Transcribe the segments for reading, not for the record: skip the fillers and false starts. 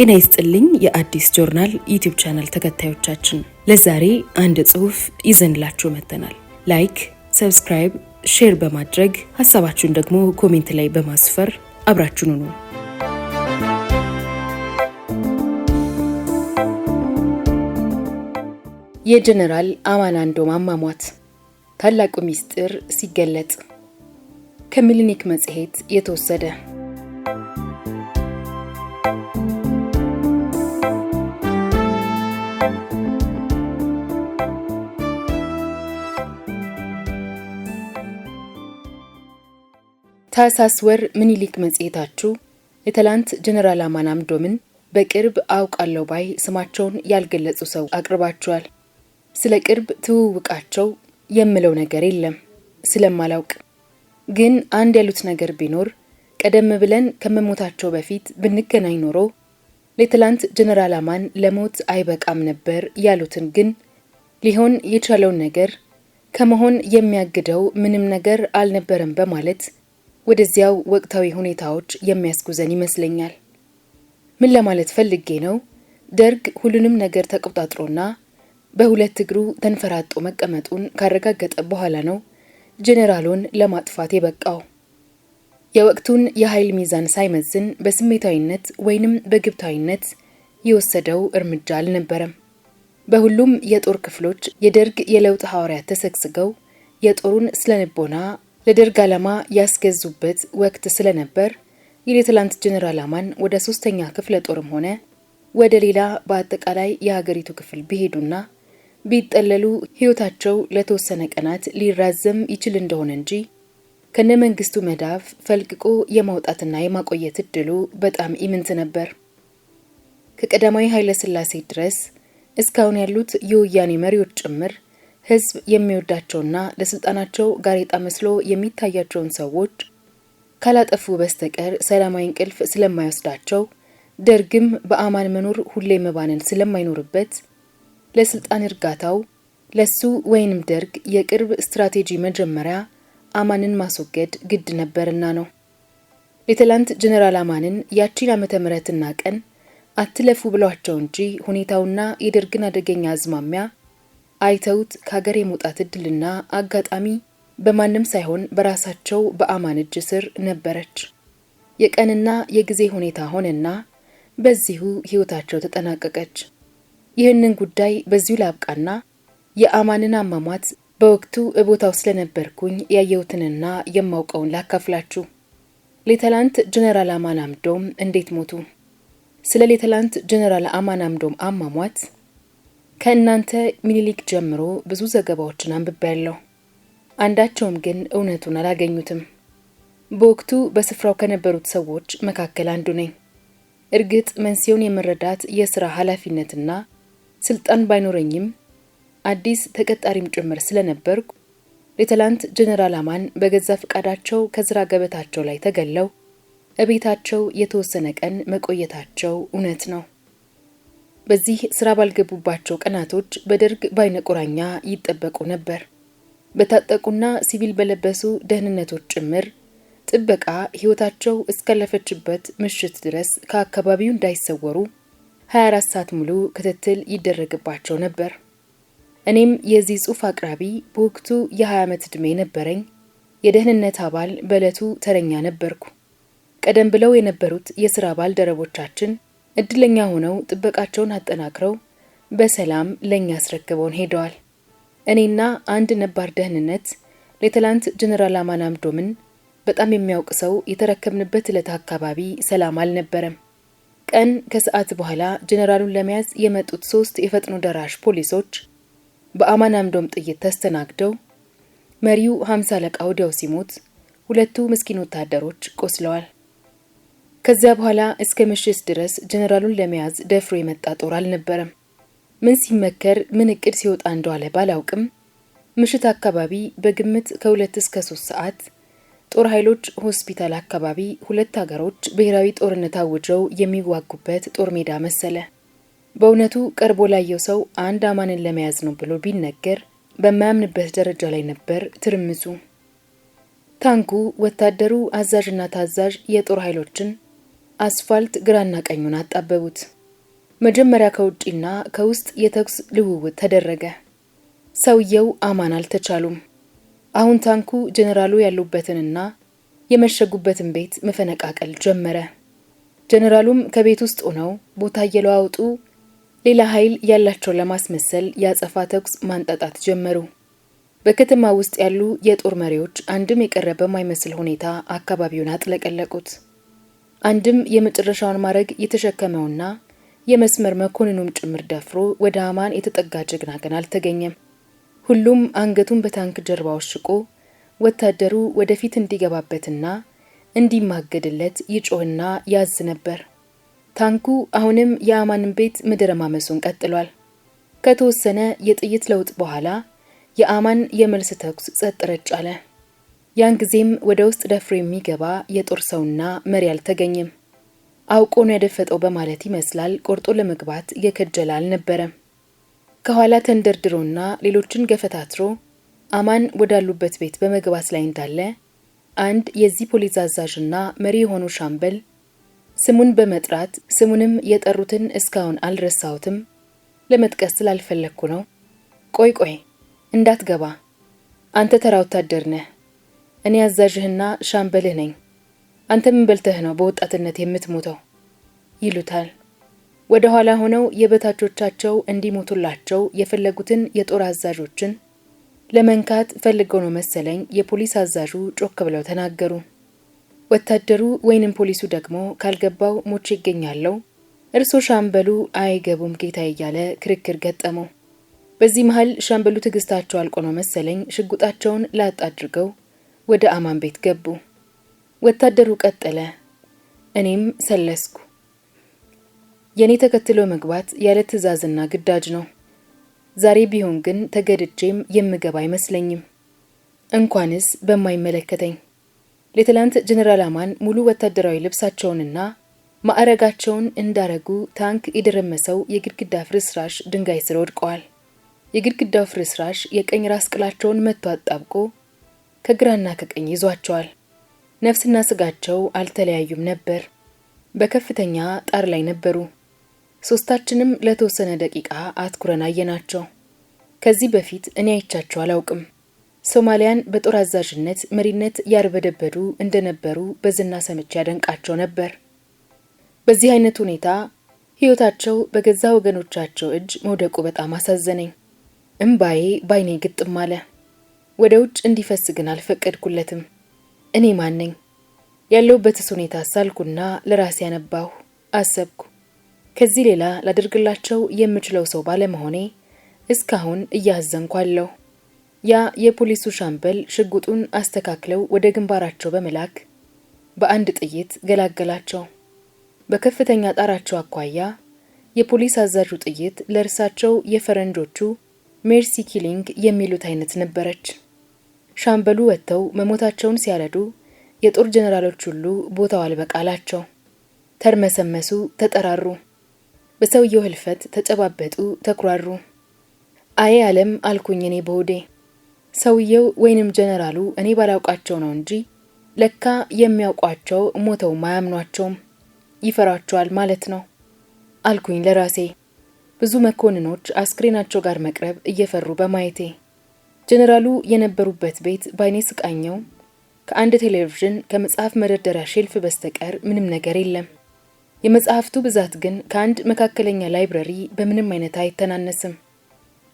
ጤና ይስጥልኝ የአዲስ ጆርናል ዩቲዩብ ቻናል ተከታዮቻችን፣ ለዛሬ አንድ ጽሑፍ ይዘንላችሁ መጥተናል። Like፣ subscribe፣ share በማድረግ ሀሳባችሁን ደግሞ comment ላይ በማስፈር አብራችሁን ሁኑ። የጀነራል አማን አንዶም አሟሟት ታላቁ ሚስጥር ሲገለጥ፣ ከምኒልክ መጽሔት የተወሰደ። ታህሳስ ወር ምኒልክ መጽሔታችሁ የትላንት ጀነራል አማን አምዶምን በቅርብ አውቃለሁ ባይ ስማቸውን ያልገለጹ ሰው አቅርባችኋል። ስለ ቅርብ ትውውቃቸው የምለው ነገር የለም ስለማላውቅ። ግን አንድ ያሉት ነገር ቢኖር ቀደም ብለን ከመሞታቸው በፊት ብንገናኝ ኖሮ ሌተናንት ጀነራል አማን ለሞት አይበቃም ነበር ያሉትን ግን ሊሆን የቻለውን ነገር ከመሆን የሚያግደው ምንም ነገር አልነበረም በማለት ወደዚያው ወቅታዊ ሁኔታዎች የሚያስጉዘን ይመስለኛል። ምን ለማለት ፈልጌ ነው? ደርግ ሁሉንም ነገር ተቆጣጥሮና በሁለት እግሩ ተንፈራጦ መቀመጡን ካረጋገጠ በኋላ ነው ጄኔራሉን ለማጥፋት የበቃው። የወቅቱን የኃይል ሚዛን ሳይመዝን በስሜታዊነት ወይንም በግብታዊነት የወሰደው እርምጃ አልነበረም። በሁሉም የጦር ክፍሎች የደርግ የለውጥ ሐዋርያት ተሰግስገው የጦሩን ስነልቦና ለደርግ ዓላማ ያስገዙበት ወቅት ስለነበር የሌተናንት ጀነራል አማን ወደ 3ኛ ክፍለ ጦርም ሆነ ወደ ሌላ በአጠቃላይ የሀገሪቱ ክፍል ቢሄዱና ቢጠለሉ ሕይወታቸው ለተወሰነ ቀናት ሊራዘም ይችል እንደሆነ እንጂ ከነመንግስቱ መዳፍ ፈልቅቆ የማውጣትና የማቆየት እድሉ በጣም ኢምንት ነበር። ከቀዳማዊ ኃይለ ሥላሴ ድረስ እስካሁን ያሉት የወያኔ መሪዎች ጭምር ሕዝብ የሚወዳቸውና ለስልጣናቸው ጋሬጣ መስሎ የሚታያቸውን ሰዎች ካላጠፉ በስተቀር ሰላማዊ እንቅልፍ ስለማይወስዳቸው፣ ደርግም በአማን መኖር ሁሌ መባነን ስለማይኖርበት ለስልጣን እርጋታው ለሱ ወይንም ደርግ የቅርብ ስትራቴጂ መጀመሪያ አማንን ማስወገድ ግድ ነበርና ነው። ሌተናንት ጀነራል አማንን ያቺን ዓመተ ምህረትና ቀን አትለፉ ብሏቸው እንጂ ሁኔታውና የደርግን አደገኛ አዝማሚያ አይተውት ከሀገር የመውጣት እድልና አጋጣሚ በማንም ሳይሆን በራሳቸው በአማን እጅ ስር ነበረች። የቀንና የጊዜ ሁኔታ ሆነና በዚሁ ሕይወታቸው ተጠናቀቀች። ይህንን ጉዳይ በዚሁ ላብቃና የአማንን አሟሟት በወቅቱ እቦታው ስለነበርኩኝ ያየሁትንና የማውቀውን ላካፍላችሁ። ሌተናንት ጀነራል አማን አምዶም እንዴት ሞቱ? ስለ ሌተናንት ጀነራል አማን አምዶም አሟሟት ከእናንተ ምኒልክ ጀምሮ ብዙ ዘገባዎችን አንብቤያለሁ። አንዳቸውም ግን እውነቱን አላገኙትም። በወቅቱ በስፍራው ከነበሩት ሰዎች መካከል አንዱ ነኝ። እርግጥ መንስኤውን የመረዳት የስራ ኃላፊነትና ስልጣን ባይኖረኝም አዲስ ተቀጣሪም ጭምር ስለነበርኩ ሌተናንት ጀነራል አማን በገዛ ፈቃዳቸው ከስራ ገበታቸው ላይ ተገለው እቤታቸው የተወሰነ ቀን መቆየታቸው እውነት ነው። በዚህ ስራ ባልገቡባቸው ቀናቶች በደርግ በዓይነ ቁራኛ ይጠበቁ ነበር። በታጠቁና ሲቪል በለበሱ ደህንነቶች ጭምር ጥበቃ ሕይወታቸው እስካለፈችበት ምሽት ድረስ ከአካባቢው እንዳይሰወሩ 24 ሰዓት ሙሉ ክትትል ይደረግባቸው ነበር። እኔም የዚህ ጽሑፍ አቅራቢ በወቅቱ የ20 ዓመት ዕድሜ ነበረኝ። የደህንነት አባል በዕለቱ ተረኛ ነበርኩ። ቀደም ብለው የነበሩት የስራ ባልደረቦቻችን እድለኛ ሆነው ጥበቃቸውን አጠናክረው በሰላም ለኛ አስረክበውን ሄደዋል። እኔና አንድ ነባር ደህንነት ሌተናንት ጀነራል አማን አምዶምን በጣም የሚያውቅ ሰው የተረከብንበት ዕለት አካባቢ ሰላም አልነበረም። ቀን ከሰዓት በኋላ ጀነራሉን ለመያዝ የመጡት 3 የፈጥኖ ደራሽ ፖሊሶች በአማን አምዶም ጥይት ተስተናግደው መሪው 50 አለቃ ወዲያው ሲሞት ሁለቱ ምስኪን ወታደሮች ቆስለዋል። ከዚያ በኋላ እስከ ምሽት ድረስ ጀነራሉን ለመያዝ ደፍሮ የመጣ ጦር አልነበረም። ምን ሲመከር ምን እቅድ ሲወጣ እንደዋለ ባላውቅም ምሽት አካባቢ በግምት ከ2 እስከ 3 ሰዓት ጦር ኃይሎች ሆስፒታል አካባቢ ሁለት ሀገሮች ብሔራዊ ጦርነት አውጀው የሚዋጉበት ጦር ሜዳ መሰለ። በእውነቱ ቀርቦ ላየው ሰው አንድ አማንን ለመያዝ ነው ብሎ ቢነገር በማያምንበት ደረጃ ላይ ነበር ትርምሱ። ታንኩ፣ ወታደሩ፣ አዛዥና ታዛዥ የጦር ኃይሎችን አስፋልት ግራና ቀኙን አጣበቡት። መጀመሪያ ከውጪና ከውስጥ የተኩስ ልውውጥ ተደረገ። ሰውየው አማን አልተቻሉም። አሁን ታንኩ ጀነራሉ ያሉበትንና የመሸጉበትን ቤት መፈነቃቀል ጀመረ። ጀነራሉም ከቤት ውስጥ ሆነው ቦታ እየለዋወጡ ሌላ ኃይል ያላቸው ለማስመሰል የአጸፋ ተኩስ ማንጣጣት ጀመሩ። በከተማ ውስጥ ያሉ የጦር መሪዎች አንድም የቀረ በማይመስል ሁኔታ አካባቢውን አጥለቀለቁት። አንድም የመጨረሻውን ማዕረግ የተሸከመውና የመስመር መኮንኑም ጭምር ደፍሮ ወደ አማን የተጠጋ ጀግና ግን አልተገኘም። ሁሉም አንገቱን በታንክ ጀርባ ወሽቆ ወታደሩ ወደፊት እንዲገባበትና እንዲማገድለት ይጮህና ያዝ ነበር። ታንኩ አሁንም የአማንን ቤት መደረማመሱን ቀጥሏል። ከተወሰነ የጥይት ለውጥ በኋላ የአማን የመልስ ተኩስ ጸጥ ረጭ አለ። ያን ጊዜም ወደ ውስጥ ደፍሮ የሚገባ የጦር ሰውና መሪ አልተገኘም። አውቆ ነው ያደፈጠው በማለት ይመስላል ቆርጦ ለመግባት የከጀለ አልነበረም። ከኋላ ተንደርድሮና ሌሎችን ገፈታትሮ አማን ወዳሉበት ቤት በመግባት ላይ እንዳለ አንድ የዚህ ፖሊስ አዛዥና መሪ የሆኑ ሻምበል ስሙን በመጥራት ስሙንም የጠሩትን እስካሁን አልረሳሁትም፣ ለመጥቀስ ስላልፈለግኩ ነው። ቆይ ቆይ እንዳትገባ፣ አንተ ተራ ወታደር ነህ፣ እኔ አዛዥህና ሻምበልህ ነኝ። አንተ ምን በልተህ ነው በወጣትነት የምትሞተው? ይሉታል። ወደ ኋላ ሆነው የበታቾቻቸው እንዲሞቱላቸው የፈለጉትን የጦር አዛዦችን ለመንካት ፈልገው ነው መሰለኝ የፖሊስ አዛዡ ጮክ ብለው ተናገሩ። ወታደሩ ወይንም ፖሊሱ ደግሞ ካልገባው ሞቼ ይገኛለሁ፣ እርሶ ሻምበሉ አይገቡም ጌታ እያለ ክርክር ገጠመው። በዚህ መሃል ሻምበሉ ትዕግስታቸው አልቆ ነው መሰለኝ ሽጉጣቸውን ላጥ አድርገው ወደ አማን ቤት ገቡ። ወታደሩ ቀጠለ። እኔም ሰለስኩ። የኔ ተከትሎ መግባት ያለ ትዕዛዝና ግዳጅ ነው። ዛሬ ቢሆን ግን ተገድጄም የምገባ አይመስለኝም። እንኳንስ በማይመለከተኝ። ሌተናንት ጀነራል አማን ሙሉ ወታደራዊ ልብሳቸውንና ማዕረጋቸውን እንዳረጉ ታንክ የደረመሰው የግድግዳ ፍርስራሽ ድንጋይ ስር ወድቀዋል። የግድግዳው ፍርስራሽ የቀኝ ራስ ቅላቸውን መጥቶ አጣብቆ ከግራና ከቀኝ ይዟቸዋል። ነፍስና ስጋቸው አልተለያዩም ነበር። በከፍተኛ ጣር ላይ ነበሩ። ሶስታችንም ለተወሰነ ደቂቃ አትኩረን አየናቸው። ከዚህ በፊት እኔ አይቻቸው አላውቅም። ሶማሊያን በጦር አዛዥነት መሪነት ያርበደበዱ እንደነበሩ በዝና ሰምቼ ያደንቃቸው ነበር። በዚህ አይነት ሁኔታ ሕይወታቸው በገዛ ወገኖቻቸው እጅ መውደቁ በጣም አሳዘነኝ። እምባዬ ባይኔ ግጥም አለ። ወደ ውጭ እንዲፈስ ግን አልፈቀድኩለትም። እኔ ማን ነኝ? ያለሁበትስ ሁኔታ ሳልኩና ለራሴ ያነባሁ አሰብኩ። ከዚህ ሌላ ላደርግላቸው የምችለው ሰው ባለመሆኔ እስካሁን እያዘንኳለሁ። ያ የፖሊሱ ሻምበል ሽጉጡን አስተካክለው ወደ ግንባራቸው በመላክ በአንድ ጥይት ገላገላቸው። በከፍተኛ ጣራቸው አኳያ የፖሊስ አዛዡ ጥይት ለእርሳቸው የፈረንጆቹ mercy killing የሚሉት አይነት ነበረች። ሻምበሉ ወጥተው መሞታቸውን ሲያረዱ የጦር ጀነራሎች ሁሉ ቦታው አልበቃላቸው። ተርመሰመሱ፣ ተጠራሩ። በሰውየው ህልፈት ተጨባበጡ፣ ተኩራሩ። አይ ዓለም አልኩኝ እኔ በሆዴ። ሰውየው ወይንም ጀነራሉ እኔ ባላውቃቸው ነው እንጂ ለካ የሚያውቋቸው ሞተው አያምኗቸውም፣ ይፈሯቸዋል ማለት ነው አልኩኝ ለራሴ። ብዙ መኮንኖች አስክሬናቸው ጋር መቅረብ እየፈሩ በማየቴ። ጀነራሉ የነበሩበት ቤት ባይኔ ስቃኘው ከአንድ ቴሌቪዥን ከመጽሐፍ መደርደሪያ shelf በስተቀር ምንም ነገር የለም። የመጽሐፍቱ ብዛት ግን ከአንድ መካከለኛ library በምንም አይነት አይተናነስም።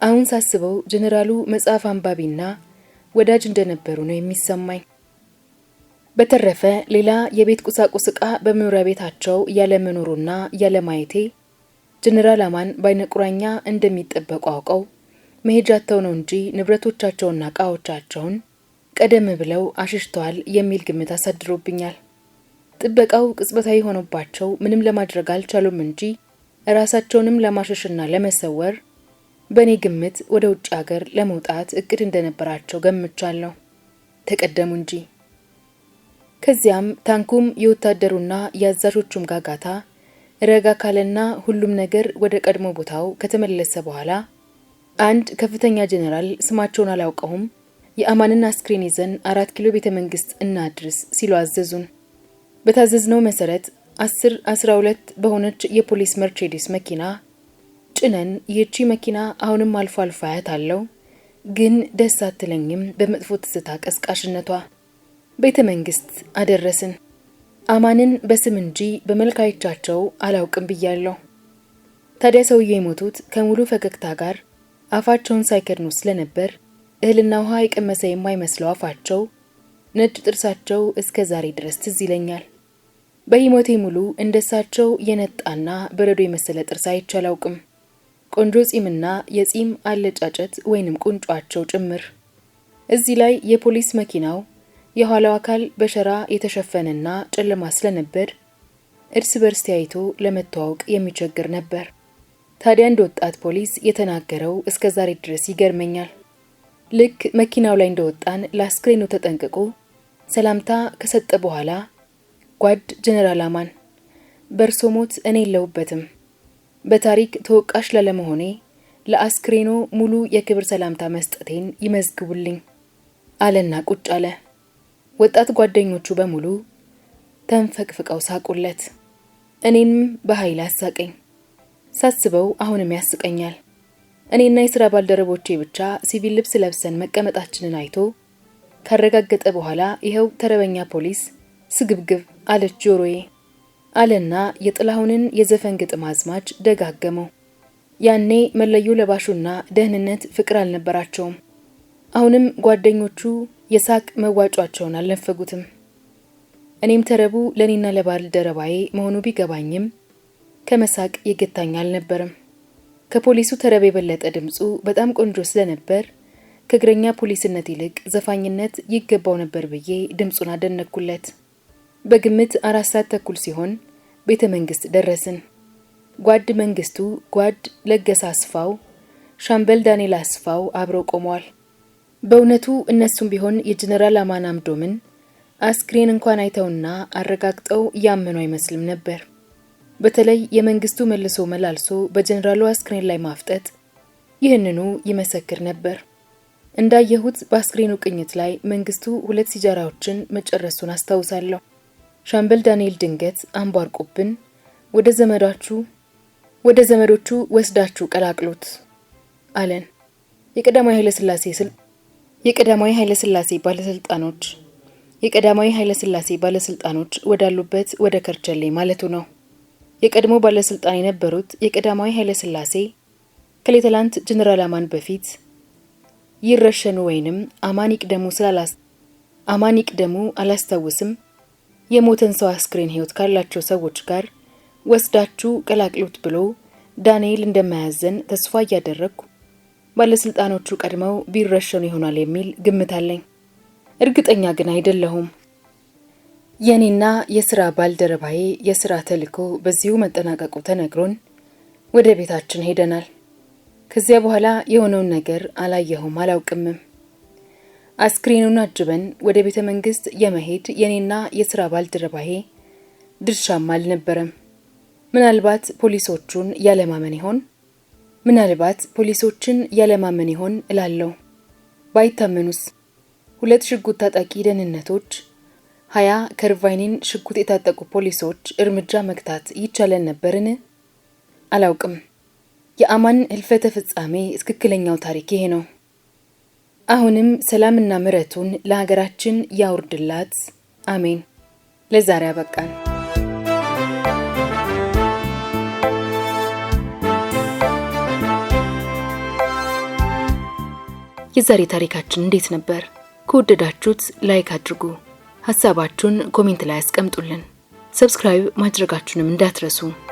አሁን ሳስበው ጀነራሉ መጽሐፍ አንባቢና ወዳጅ እንደነበሩ ነው የሚሰማኝ። በተረፈ ሌላ የቤት ቁሳቁስ ዕቃ በመኖሪያ ቤታቸው ያለመኖሩና ያለማየቴ ጀነራል አማን በዓይነ ቁራኛ እንደሚጠበቁ አውቀው መሄጃቸው ነው እንጂ ንብረቶቻቸውና ዕቃዎቻቸውን ቀደም ብለው አሽሽተዋል የሚል ግምት አሳድሮብኛል። ጥበቃው ቅጽበታዊ ሆኖባቸው ምንም ለማድረግ አልቻሉም እንጂ ራሳቸውንም ለማሸሽና ለመሰወር በእኔ ግምት ወደ ውጭ ሀገር ለመውጣት እቅድ እንደነበራቸው ገምቻለሁ። ተቀደሙ እንጂ። ከዚያም ታንኩም የወታደሩና የአዛዦቹም ጋጋታ ረጋ ካለና ሁሉም ነገር ወደ ቀድሞ ቦታው ከተመለሰ በኋላ አንድ ከፍተኛ ጀነራል ስማቸውን አላውቀውም የአማንን አስክሬን ይዘን 4 ኪሎ ቤተ መንግስት እናድርስ ሲሉ አዘዙን። በታዘዝነው መሰረት 10 12 በሆነች የፖሊስ መርቼዲስ መኪና ጭነን፣ ይህቺ መኪና አሁንም አልፎ አልፎ አያታለሁ፣ ግን ደስ አትለኝም በመጥፎ ትዝታ ቀስቃሽነቷ፣ ቤተ መንግስት አደረስን። አማንን በስም እንጂ በመልክ አይቻቸው አላውቅም ብያለሁ። ታዲያ ሰውዬው የሞቱት ከሙሉ ፈገግታ ጋር አፋቸውን ሳይከድኑ ስለነበር እህልና ውሃ የቀመሰ የማይመስለው አፋቸው፣ ነጭ ጥርሳቸው እስከ ዛሬ ድረስ ትዝ ይለኛል። በሕይወቴ ሙሉ እንደሳቸው የነጣና በረዶ የመሰለ ጥርስ አይቼ አላውቅም። ቆንጆ ጺምና የጺም አለጫጨት ወይንም ቁንጯቸው ጭምር። እዚህ ላይ የፖሊስ መኪናው የኋላው አካል በሸራ የተሸፈነና ጨለማ ስለነበር እርስ በርስ ተያይቶ ለመተዋወቅ የሚቸግር ነበር። ታዲያ አንድ ወጣት ፖሊስ የተናገረው እስከ ዛሬ ድረስ ይገርመኛል። ልክ መኪናው ላይ እንደወጣን ለአስክሬኑ ተጠንቅቆ ሰላምታ ከሰጠ በኋላ፣ "ጓድ ጀነራል አማን፣ በእርሶ ሞት እኔ የለሁበትም። በታሪክ ተወቃሽ ላለመሆኔ ለአስክሬኖ ሙሉ የክብር ሰላምታ መስጠቴን ይመዝግቡልኝ" አለና ቁጭ አለ። ወጣት ጓደኞቹ በሙሉ ተንፈቅፍቀው ሳቁለት። እኔንም በኃይል አሳቀኝ። ሳስበው አሁንም ያስቀኛል። እኔና የስራ ባልደረቦቼ ብቻ ሲቪል ልብስ ለብሰን መቀመጣችንን አይቶ ካረጋገጠ በኋላ፣ "ይኸው ተረበኛ ፖሊስ ስግብግብ አለች ጆሮዬ" አለና የጥላሁንን የዘፈን ግጥም አዝማች ደጋገመው። ያኔ መለዮ ለባሹና ደህንነት ፍቅር አልነበራቸውም። አሁንም ጓደኞቹ የሳቅ መዋጯቸውን አልነፈጉትም። እኔም ተረቡ ለእኔና ለባልደረባዬ መሆኑ ቢገባኝም ከመሳቅ የገታኝ አልነበረም። ከፖሊሱ ተረብ የበለጠ ድምፁ በጣም ቆንጆ ስለነበር ከእግረኛ ፖሊስነት ይልቅ ዘፋኝነት ይገባው ነበር ብዬ ድምፁን አደነኩለት። በግምት 4:30 ሲሆን ቤተ መንግስት ደረስን። ጓድ መንግስቱ፣ ጓድ ለገሰ አስፋው፣ ሻምበል ዳንኤል አስፋው አብረው ቆመዋል። በእውነቱ እነሱም ቢሆን የጀነራል አማን አምዶምን አስክሬን እንኳን አይተውና አረጋግጠው ያመኑ አይመስልም ነበር። በተለይ የመንግስቱ መልሶ መላልሶ በጀነራሉ አስክሬን ላይ ማፍጠጥ ይህንኑ ይመሰክር ነበር። እንዳየሁት በአስክሬኑ ቅኝት ላይ መንግስቱ ሁለት ሲጃራዎችን መጨረሱን አስታውሳለሁ። ሻምበል ዳንኤል ድንገት አንቧርቆብን "ወደ ዘመዶቹ ወስዳችሁ ቀላቅሉት" አለን። የቀዳማዊ ኃይለ ሥላሴ ባለስልጣኖች ወዳሉበት ወደ ከርቸሌ ማለቱ ነው። የቀድሞ ባለስልጣን የነበሩት የቀዳማዊ ኃይለ ሥላሴ ከሌተናንት ጀነራል አማን በፊት ይረሸኑ ወይንም አማን ይቅደሙ አላስታውስም፣ የሞተን ሰው አስክሬን ህይወት ካላቸው ሰዎች ጋር ወስዳችሁ ቀላቅሉት ብሎ ዳንኤል እንደማያዘን ተስፋ እያደረግኩ ባለስልጣኖቹ ቀድመው ቢረሸኑ ይሆናል የሚል ግምት አለኝ። እርግጠኛ ግን አይደለሁም። የኔና የስራ ባልደረባዬ የስራ ተልእኮ በዚሁ መጠናቀቁ ተነግሮን ወደ ቤታችን ሄደናል። ከዚያ በኋላ የሆነውን ነገር አላየሁም፣ አላውቅምም። አስክሬኑን አጅበን ወደ ቤተ መንግስት የመሄድ የኔና የስራ ባልደረባዬ ድርሻም አልነበረም። ምናልባት ፖሊሶቹን ያለማመን ይሆን? ምናልባት ፖሊሶችን ያለማመን ይሆን እላለሁ። ባይታመኑስ? ሁለት ሽጉጥ ታጣቂ ደህንነቶች፣ 20 ከርቫይኒን ሽጉጥ የታጠቁ ፖሊሶች እርምጃ መግታት ይቻለን ነበርን? አላውቅም። የአማን ህልፈተ ፍጻሜ ትክክለኛው ታሪክ ይሄ ነው። አሁንም ሰላምና ምሕረቱን ለሀገራችን ያውርድላት። አሜን። ለዛሬ አበቃን። የዛሬ ታሪካችን እንዴት ነበር? ከወደዳችሁት like አድርጉ። ሀሳባችሁን comment ላይ አስቀምጡልን። Subscribe ማድረጋችሁንም እንዳትረሱ።